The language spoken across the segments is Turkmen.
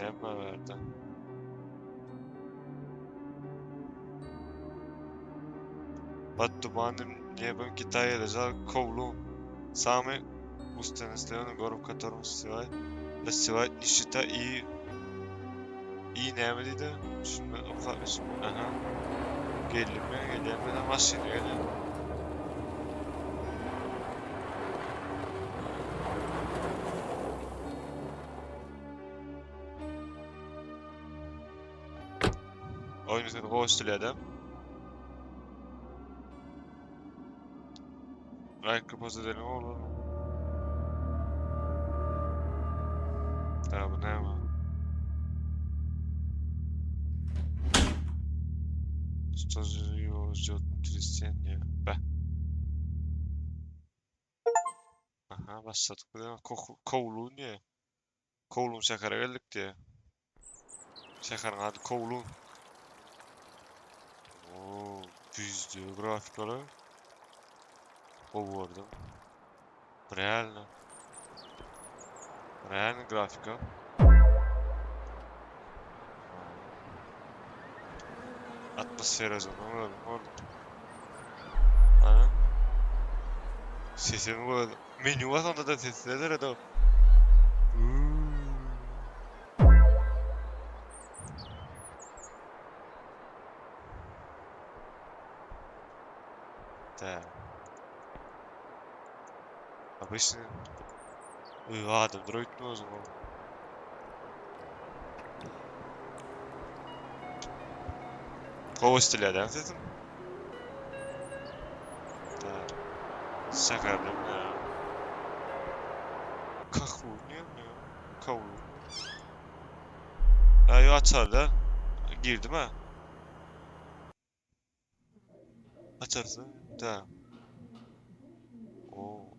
Näme bar bärde? Под туманным небом Китая лежал Коулун, самый густонаселенный город, в котором расцветает нищета и и näme diýdi? Şunu okap Aha. Geldim men, gelýän men maşyna gelýän. Oyun seni goşdulýar da. Like kapat edelim olur mu? Daha bu ne var? Что его ждет потрясение? Be. Aha başladık. Bu ne? Kowloon diye. Kowloon şähere geldik diye. Şäheriň ady Kowloon. Oo, güýçli grafikalary. Gowy gördüm. Реально. Реально grafika. Atmosfera zona gördüm, gördüm. Ana. Sesimi gördüm. Menü basanda da sesler eder. Так. Обычный. Ой, ладно, дроид нужен. Gowy eşidilýär sesim? Tak. Şäherden ya. Kahun ya. Kavun. Ha yo açarda. Girdim ha. Açarsın. Tamam. Oo.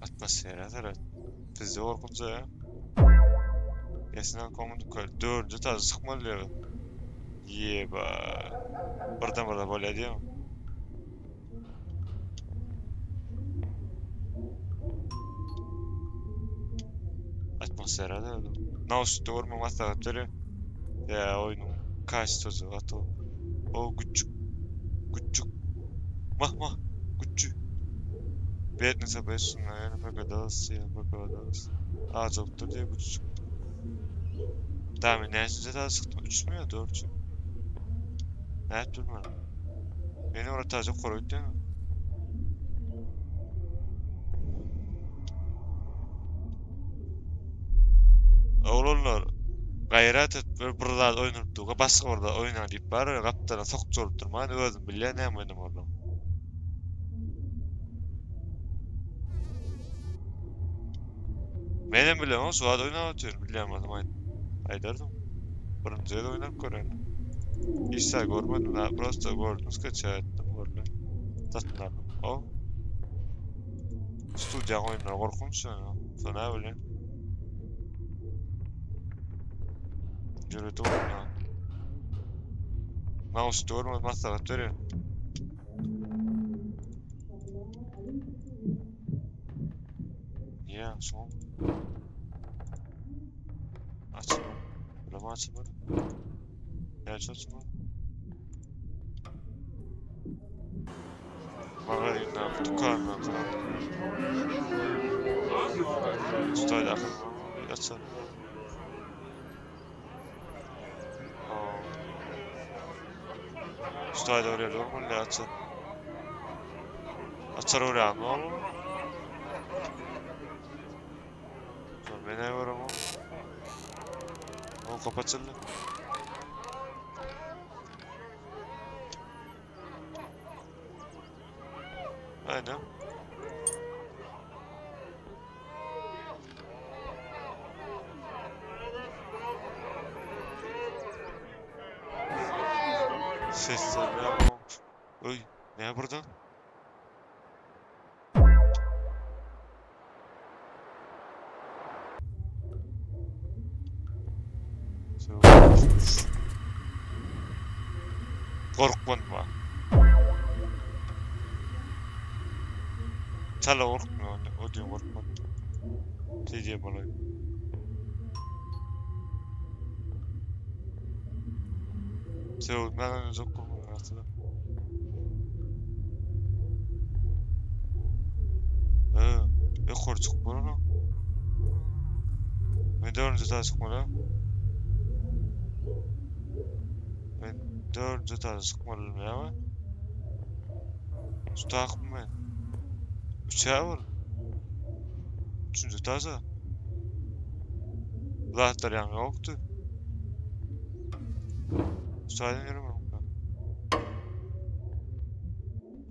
Atmosfera seret. Bizde gorkunç ya. Ýesine koňun köl. Dördünji etaža çykmaly diýýär. Ýeba. Birden birden bolýar diýýär. Atmosfera da Nauşnikde görmek maslahat berýär. Ýa oýnuň kaçtosy gaty. O güçjük. Güçjük. Mah mah. Güçjü. Бедный собачий, наверное, прогадался, я прогадался. Ajypdyr diýip güçjük. Daha men näçinji etaža çykdym? Üçmi ýa dörtmi? Nädip bilmän. Meni bir etaža ýokary gitdimi? Oglanlar, gaýrat et, bir bir zat oýnalyp dur, başga bir zat oýna diýip bar, gapdala sokjalyp durman, özüm bilýän näme oýnamalydygyny. Menem bilemok, şu wagt oýnap otyryn, bilýän bolsam aýt, aýdardym. Birinji gezek oýnap görýän. Hiç zat görmedim, da, prosta gördüm, skaçat etdim, boldy. Satyn aldym. O. Studiýaň oýunlary gorkunç ýöne. Sen näme bilýän? Ýörite oýun. Mouse görmez maslahat berýän. Niye son? Açılmadı. Bulama açılmadı. Gerçi açılmadı. Magazindan, dükandan falan. Ustaydı akıllı. Açalım. Ustaydı oraya doğru mu? Açalım. Açar oraya mı oğlum? Men näme göremok? O kapı açyldy. Aynen. Sesler ya. Oy, ne buradan? Gorkmanma. Çala gorkmuyor. O diýen gorkmady. Şey diýen bolaý. Sögünmän oýnajak bolmaly aslynda. He, ýokary çykyp bolanok. Men dördünji etaža çykmaly. Men dördünji etaža çykmaly näme? Şu takmy men? Üçä bol. Üçünji etaža. Zatlar ýaňy ýokdy. Şu taýdan ýöremem.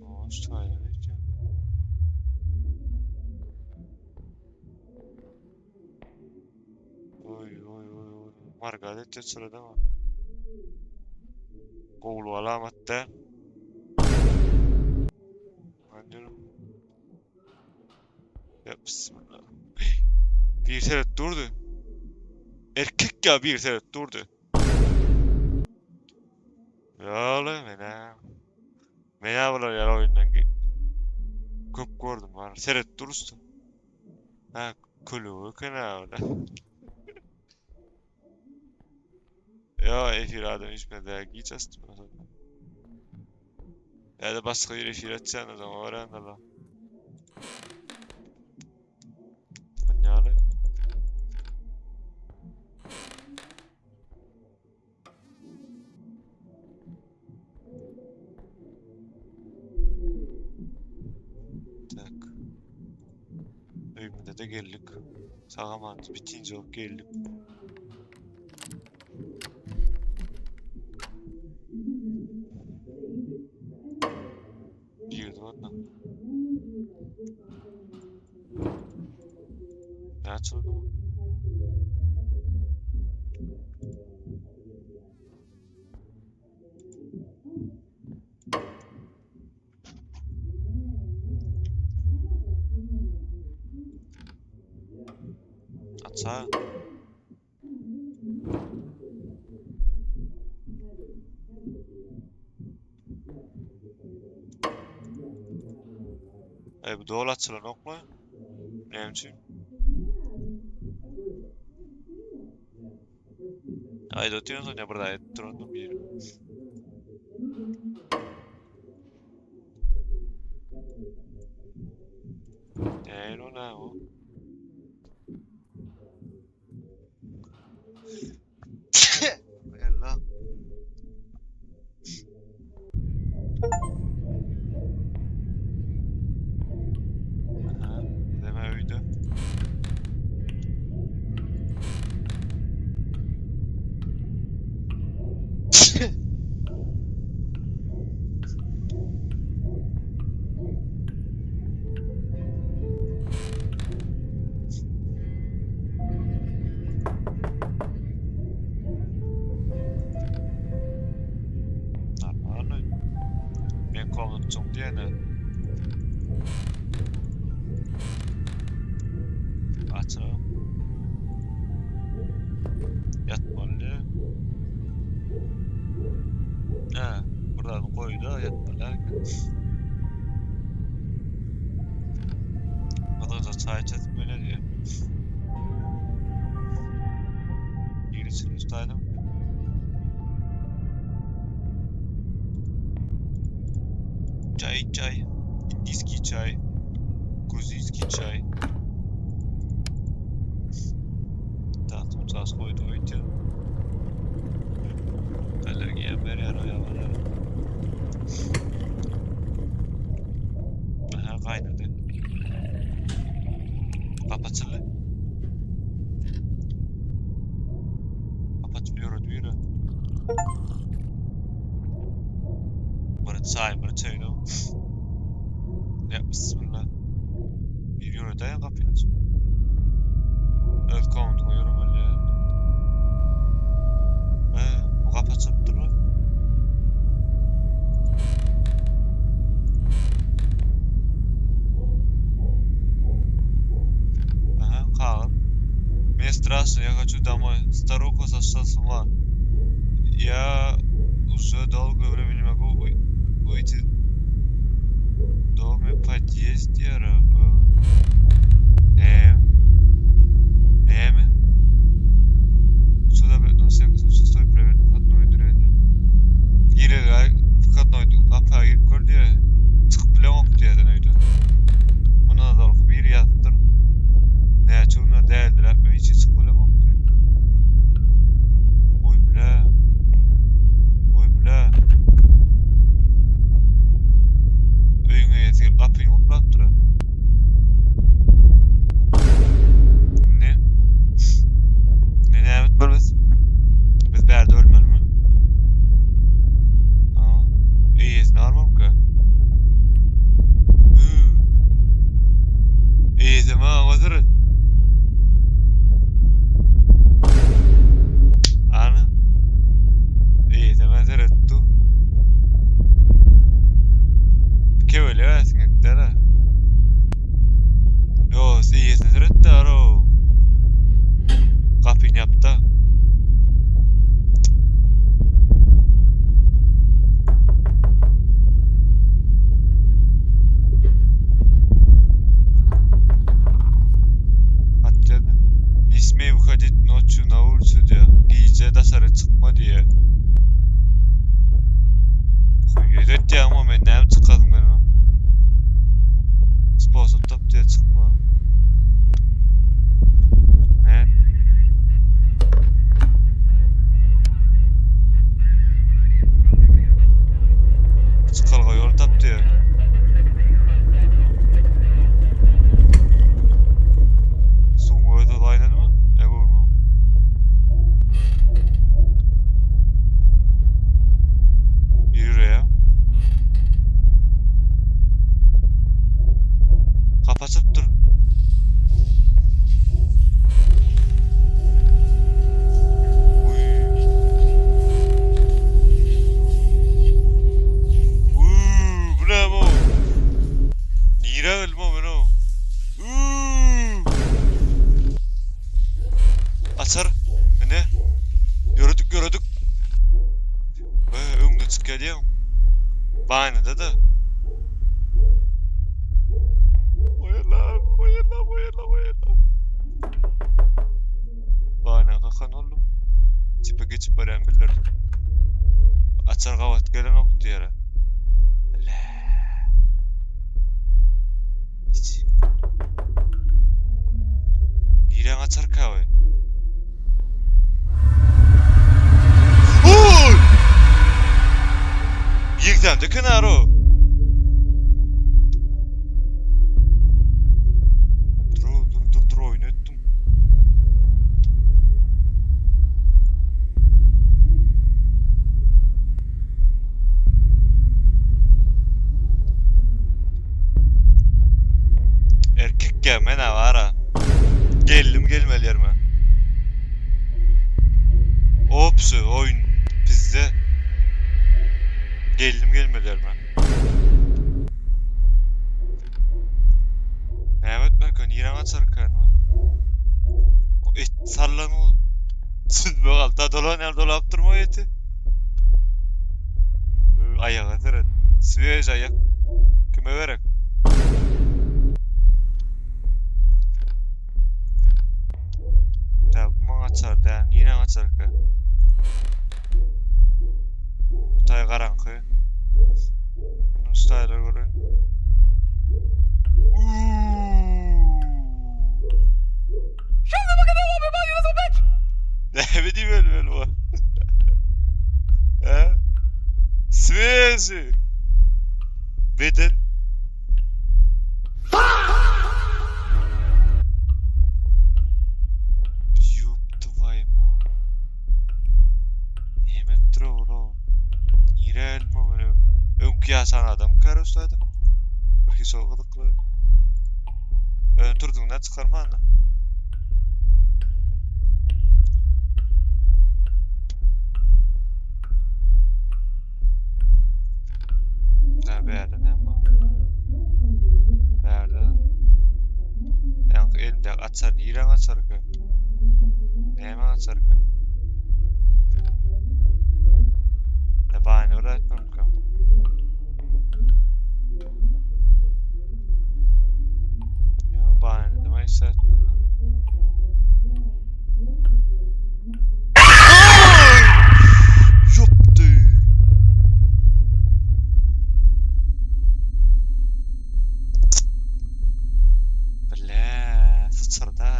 Aa, şu taýdan geçýän. Oý, oý, oý, oý. Margaz etjek sırada mı? Gowulyk alamat däl. Ben diyorum. Ya bismillah. Bir seret durdy. Erkek ya bir seret durdy. Ýaly menä. Menä bular ýaly oýundan köp gördüm var. Seret durusdy. Ha kölege eken ha bu. Ya efir adam içmedi ha giç astım. Ya da başga bir efir açýan o zaman öğren la. Bu ne ýaly? Tak. Öýümize de geldik. Sag-aman bitince bolup geldik. Girdim onda. Ne açıldı bu? Açar. Ey bu doly açylanokmy? Näme üçin? Aýda otyryn soň bir zat edip durandyr biri. Nähili o näme o? Ella. Aha, deme öýde. Normalny. Men komnatçyň diýene. Açalım. Ýatmaly. Hä, buradan goý-da ýatmaly. Gyzylja çaý içesim gelýär diýýär. Girisini tutaýdym. Çay çay. Indiski çay. Gruzinski çay. Tahtım saz koydu öýtýär. Allergiýa berýär aýagyna. Aha gaýnady. Gapy açyldy. Gapy açyp ýöredi biri. Bir çaý, bir çaý. Ya bismillah. Bir ýöredi aýa gapyny açyp. Öz komnatuňa ýöremeli ýa. He, bu gapy açylypdyr la. Aha, kagyz. Мне страшно, я хочу домой. Старуха сошла с ума. Я уже долгое время не могу выйти дома подъезд diýer. Kewele siňekdere. Yo, eýesine seretdi aro. Gapyny ýapda. Hat geldi. Не смей выходить ночью на улицу diýýär. Gije daşary çykma diýýär. Huýet etýäňmi men näme çykasyň gelme. Sposob tap diýýär çykma. Ne? Çykalga ýol tap diýýär. Suwuň özi gaýnadmy? Ne göwnüň? Ýüreýär. Gapy açyp dur. Uy. Uuu, bu ne bu? Nire geldim o ben o? Uuu. Açar. Ine. Ýöredik, ýöredik. Ee, öňden çyk gelýär. Baýnada da. Oýalam, oýalam, oýalam, oýalam. Baýna kakan oldum. Tipe geçip barýan bildirdim. Açar gabat gelenok diýere. Le. Hiç. Niräň açar kawy? Oy! Ýegdämde kenaro. Dur, dur, dur, dur, oýun etdim. Erkek ya men avara. Geldim gelmeli yerime. Opsu oyun bizde. Geldim gelmeli yerime. Näme etmek nirem açarkan? O et sallan o. Süzme galta dolan ýaly dolap durma eti. Aýaga seret. Svež aýak. Kime gerek? Ta bu maňa açar däl. Nirä açarka? Taý garaňky. Bunun staýla görün. Näme diýip ölmeli bu? He? Sveži. Beden. Ýop tvoýma. Näme etdir oğlum? Nire elma böyle? Öňki ýaşan adam karosady. Bir hiç o gyzykly. Ön turduňdan çykarman. Ha bärde ne var? Bärde. Ýaňky elinde açar, nirä açarka? Näme açarka? Ne baýny bir aýtmamka. Ýa baýny demä hiç aýtmam. Ýopdy. Bile, syçyrda.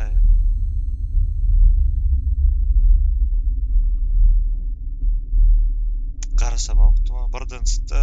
Garaşamokdym, birden çykdy.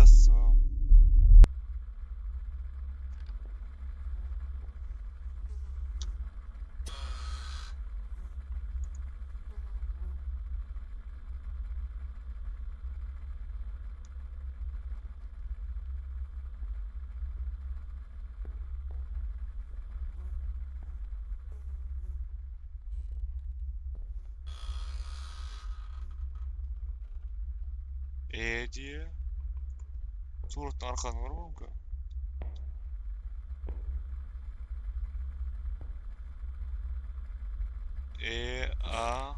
E diýe. Suratdan arkany görmüňkä? E A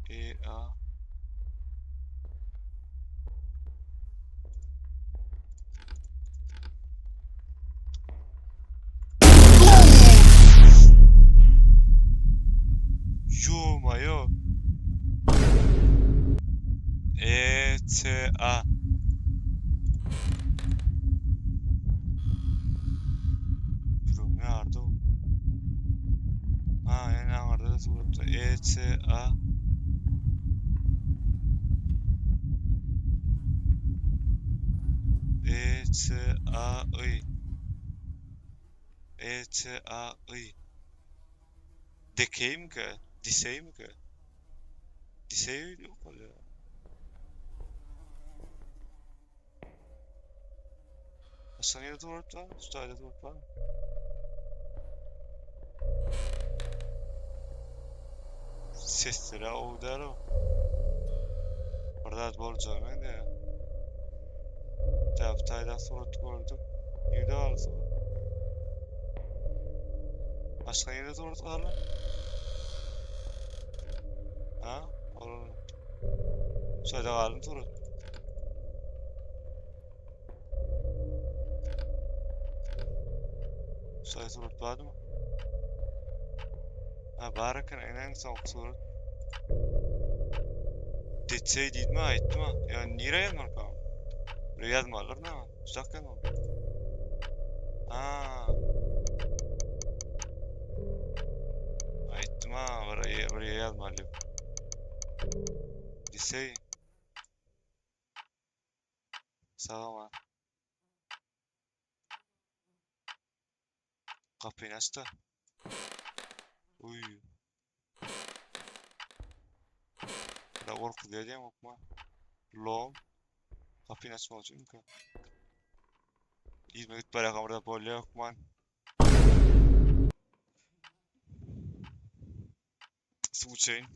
E A Ýo-maýo. E C A. Ýüregim ýardy. Ha, ýene aňyrda-da suratda E C A. E C A I. E C A I. Dekeýmkä? Diseýmkä? Diseý ýok bolýar. Başga nirede surat bar? Şu taýda surat bar. Sesleri o däl o. Bir zat boljagy meňzeýär. Tä bu taýda surat gördük. Nirede galdy surat? Başga nirede surat galdy? Ha? Ol Şöyle galdy surat. Şöyle surat bardy mı? Ha bar eken en soňky surat. Detsey diýdimi aýtdymy? Ýa nirä ýazmalyka? Bir ýazmalydyr näme? Uzak ýazmaly. Ha. Aýtdym ha, bir bir ýazmaly diýip. Disey. Sag ol. Gapyny aç-da. Uý. Bura gorkuzýar diýen okma. Lom. Gapyny açmak üçinmi? Yzyma gidip barýarkam bir zat bolýar hökman. Suw içeýin.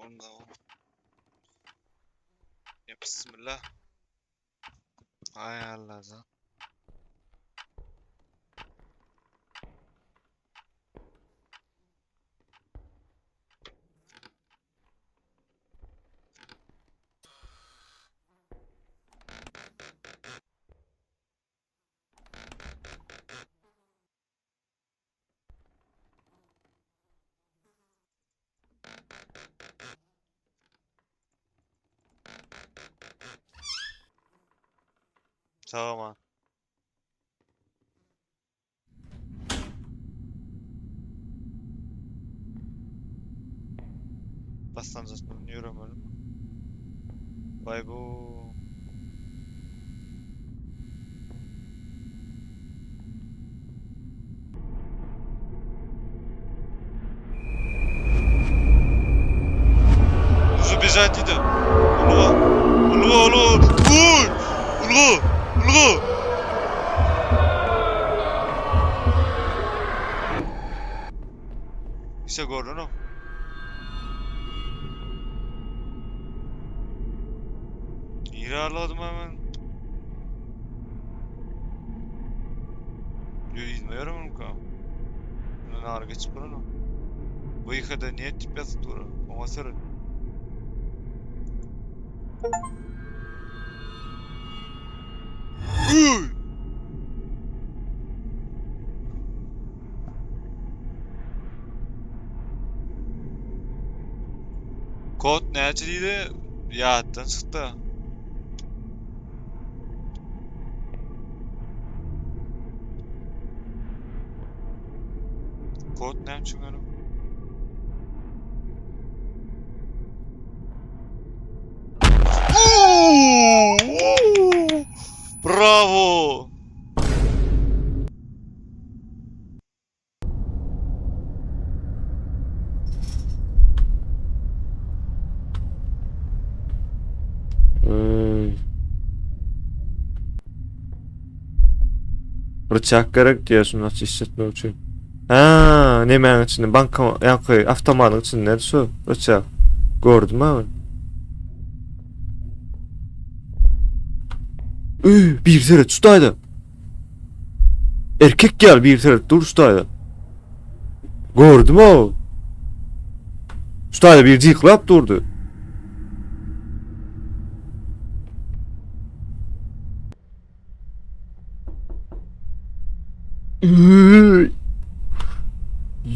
Onda Ya bismillah. Ay Allah za. Sag aman. Bassanjasyny ýöremelimi? Baý bu. Uzun bejat diýdi. Ulga. Ulga, ulga. Uy! Ulga! Ulga! İşte gördün Nirä arladym hemen? Ýör yzyma ýörememka? Mundan nary geçip bolanok. Wyhoda net diýip ýazyp dur. Oňa seret. Uy! Kod näçe diýdi? Ýatdan çykdy. Kod näme üçin gerek? Bravo! Eý. Ryçak gerek diýýär şuny aç işletmek üçin. Ha, nemäň içinde banka ýaňky awtomatyň içinde şu ryçak. Gördüm ha. Üy, bir seret şu taýda. Erkek ýaly bir seret dur şu taýda. Gördüm o. Şu taýda bir jyklap durdy.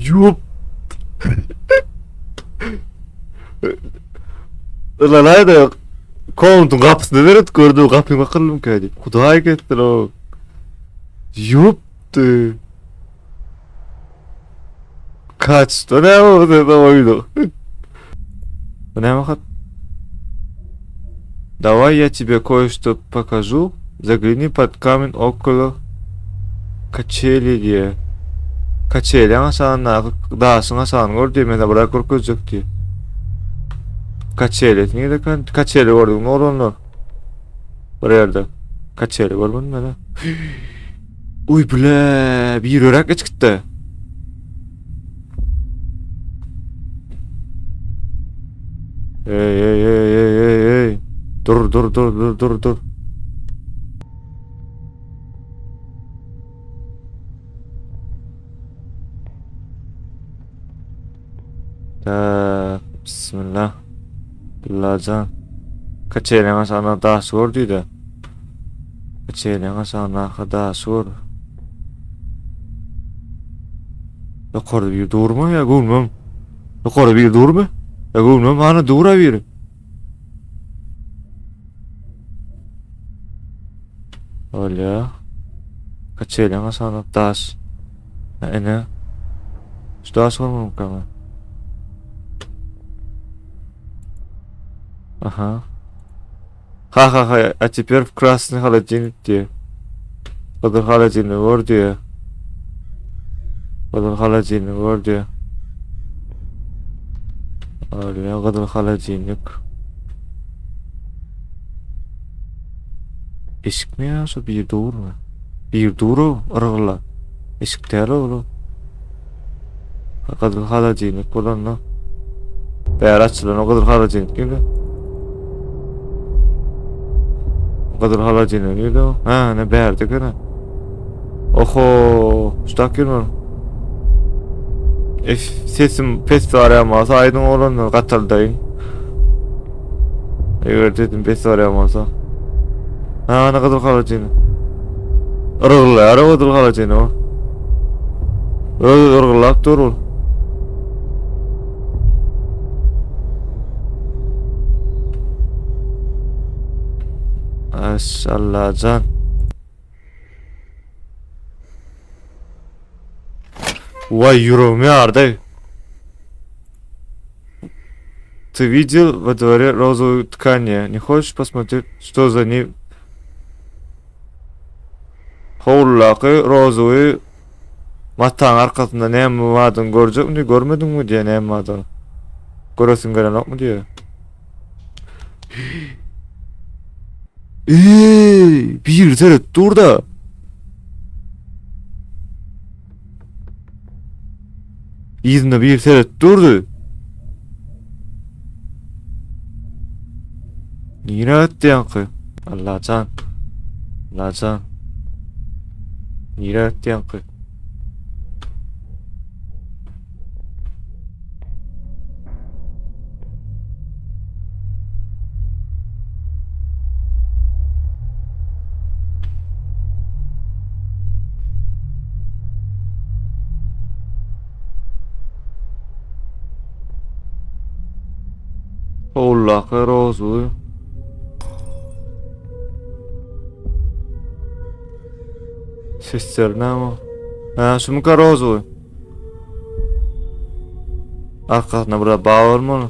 Ýup. Ylalaýda Kontuň gapysyna seret gördüm gapyň bakyldym kädi. Hudaý ketdi o. Ýupdy. Kaçdy ne o dedi oýdu. Bu näme hat? Давай я тебе кое-что покажу. Загляни под камень около качели diýe. Kaçeliň aşagyndaky daşyň aşagyny gör diýe, men bir görkezjek diýe. Kaçeli nirede kan? Kaçeli gördüňmi oglanlar? Bir ýerde. Kaçeli görmedim men. Uy bile, bir örek geç gitdi. Ey ey ey ey ey ey. Dur dur dur dur dur dur. Tak, bismillah. Billajan. Kaçeliň aşagynda daş gör diýdi. Kaçeliň aşagyndaky daş gör. Ýokarda biri durmy ýa göwnüm? Ýokarda biri durmy? Ýa göwnüm ana dur-a biri. Bolýa. Kaçeliň aşagynda daş. Ha, ine. Şu daş görmemkä men. Aha. Ha ha ha, a теперь в красный холодильник diýe. Gyzyl holodilnik gör diýe. Gyzyl holodilnik gör diýe. Alýa gyzyl holodilnik. Eşikmi ýa şu bir durmy? Bir dur o, yrgyla. Eşik däl oglu. Gyzyl holodilnik bolanda. Bäri açylan o gyzyl holodilnik nirde? Gyzyl holodilnik nirde o? Ha, ne bärde gene. Oho, şudak ýörmem. Ef, sesim pes barýan bolsa aýdyň oglanlar gataldaýyn. Eger sesim pes barýan bolsa. Ha, ana gyzyl holodilnik. Yrgyllaýar o gyzyl holodilnik o. Öz yrgyllap dur ol. Aşallajan. Vay ýüregim ýardy. Ты видел во дворе розовую ткань? Не хочешь посмотреть, что за ней? Howludaky rozowy mataň arkasynda näme bardygyny görjekmi diýýär, görmediňmi diýýär, näme bardygyny. Göresiň gelenokmy diýýär. Eee, bir seret dur da. Yzyna bir seret durdy. Nire gitdi ýaňky? Allajan. Allajan. Nire gitdi ýaňky? Howludaky rozly. Sesler näme? Ha, şumyka rozly. Arkasynda bir bağ bolmaly.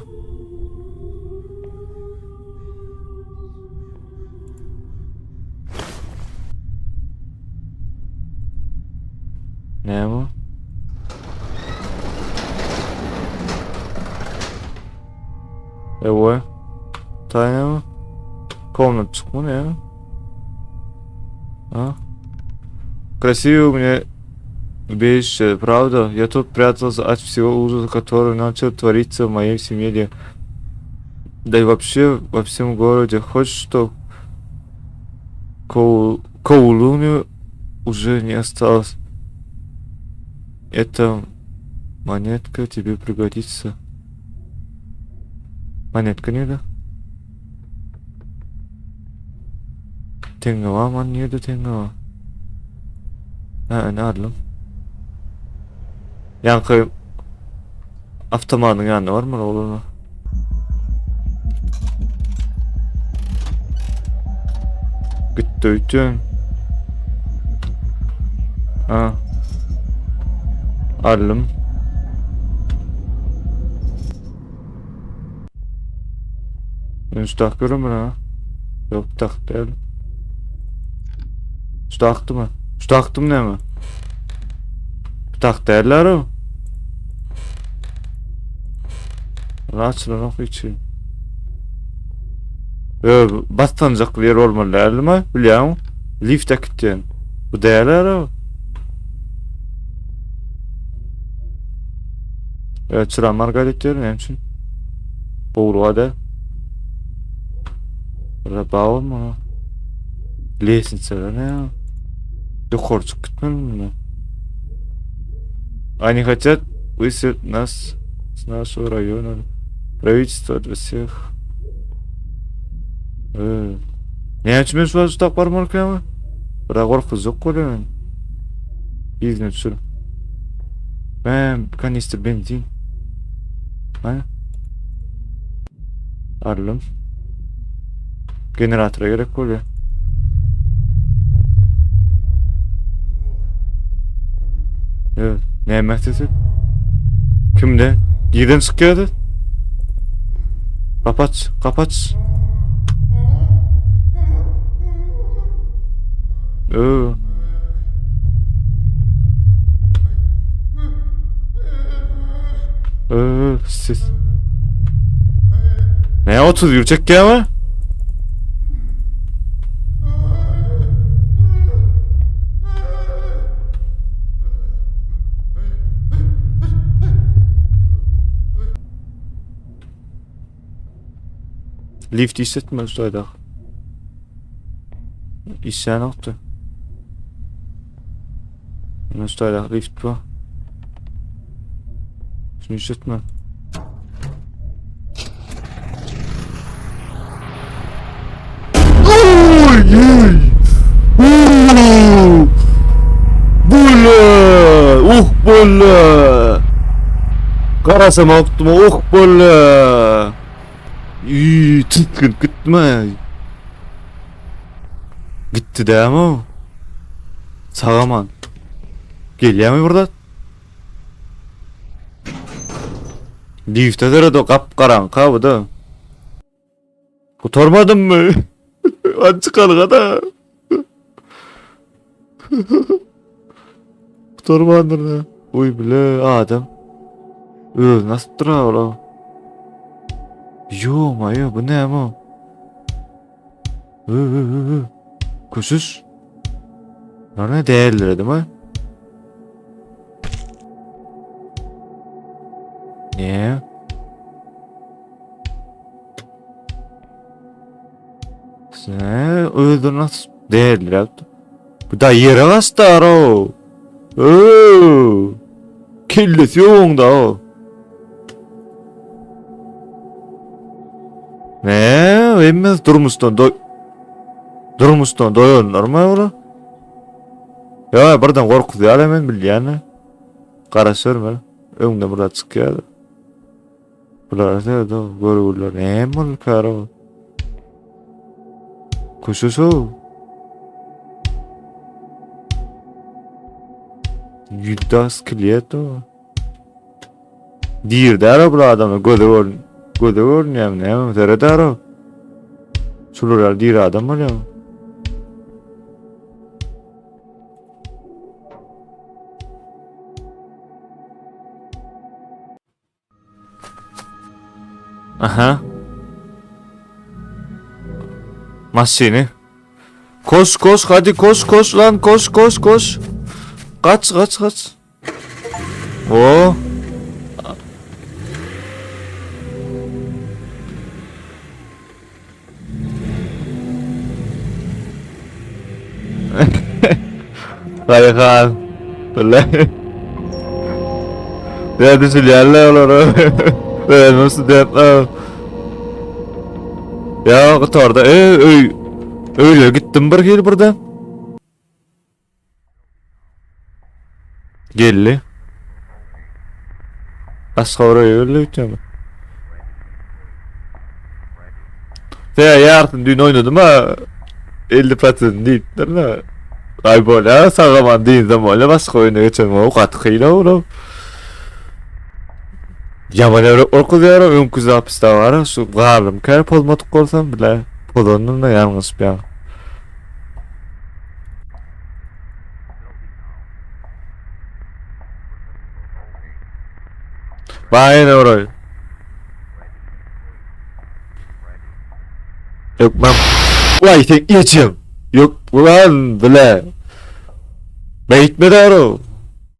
Näme bu? Ewe. Taýna. Komnat çykmy näme? Ha? Красивый у меня убежище, правда? Я тут прятался от всего ужаса, который начал твориться в моей семье. Да и вообще во всем городе. Хоть что Коулуне уже не осталось. Эта монетка тебе пригодится. Монетка nirde? Teňňe bar man nirde teňňe bar? Ha, ine aldym. Ýaňky awtomatyň ýanynda barmaly oglanlar. Gitdi öýtýän. Ha. Aldym. Men şu tak göremir ha. Yok tak değil. Şu taktı mı? Şu taktım ne mi? Bu tak derler o. Açylanok içi. Ö, bassanjak ýer bolmaly dälmi? Bilýäňmi? Lift äkitýän. Bu däl o. Evet, çyra margaret etýär, näme üçin? Gowruga däl. Burada bag bolmaly. Lestnitsalar näme? Ýokary çykyp gitmeli bunda. Они хотят выселить нас с нашего района. Правительство для всех. Ee, näme üçin men şu wagt şu barmaly Bira gorkuzjak bolýar meni. Yzyna düşür. Ben kanistr benzin. Ha? Aldym. Generatora gerek bolýar. Evet. Näme sesi? Kimde? Nirden çykýardy? Kapat, kapat. Öö. Öö, siz. Ne 30 yürüyecek ya mı? Lift işletme şu Işlänokdy. Ine şu taýdaky lift bu. Şunu işletme. Bulla! Uh bulla! Garasam okdum, uh bulla! Üý, tisginip gitme. Gitdi dämi o? Sagaman. Gelýärmi bir zat? Lifte seret o gap-garaňka bu da. Gutarmadymmy? Hadi çykalga da. Gutarmandyr da. Uy bile adam. Özüni asyp dur ola. Yo mayo bu näme o? Köşüş. Nane değerli değil mi? Ne? Sen özüni nasıl değerli yaptı? Bu da yere bastı o. Oo. Kellesi yoğun da o. Ne? Emmez durmuşdan doy Durmuşdan doýanlar mı ola? Ya birden gorkuzýar hemen bilýän. Garaşarım. Öňde bir çykýar. Bular da görgüler. Näme boldy o? Köşeşo. Ýüzde skelet o. Dirdär bu adamlar göze görün. Göze görünýär näme seredär o. Şular ýaly diri adam bolýar. Aha. Maşyny. Koş koş hadi koş koş lan koş koş koş. Kaç kaç kaç. O. Rayhan. Bile. Ya düşünýärler olara. Özüm studentler. Ya gutarda. E, öý. Öyle gittim bir hil birden. Geldi. Başka oraya öyle gideceğim. Te yartın dün oynadım ha. 50 patın diýipdir da. Ay bolýa sagaman diýdim bolýa başga oýuna geçelim o gaty kyn oğlum. Ýaman öyle gorkuzýar o öňkü zapiste bar şu galym kär pozmadyk bolsam bile pozandym da ýalňyşyp ýa. Baý ýene oroý. Yok ben Vay sen geçim. Yok ulan bile. Beytme doğru.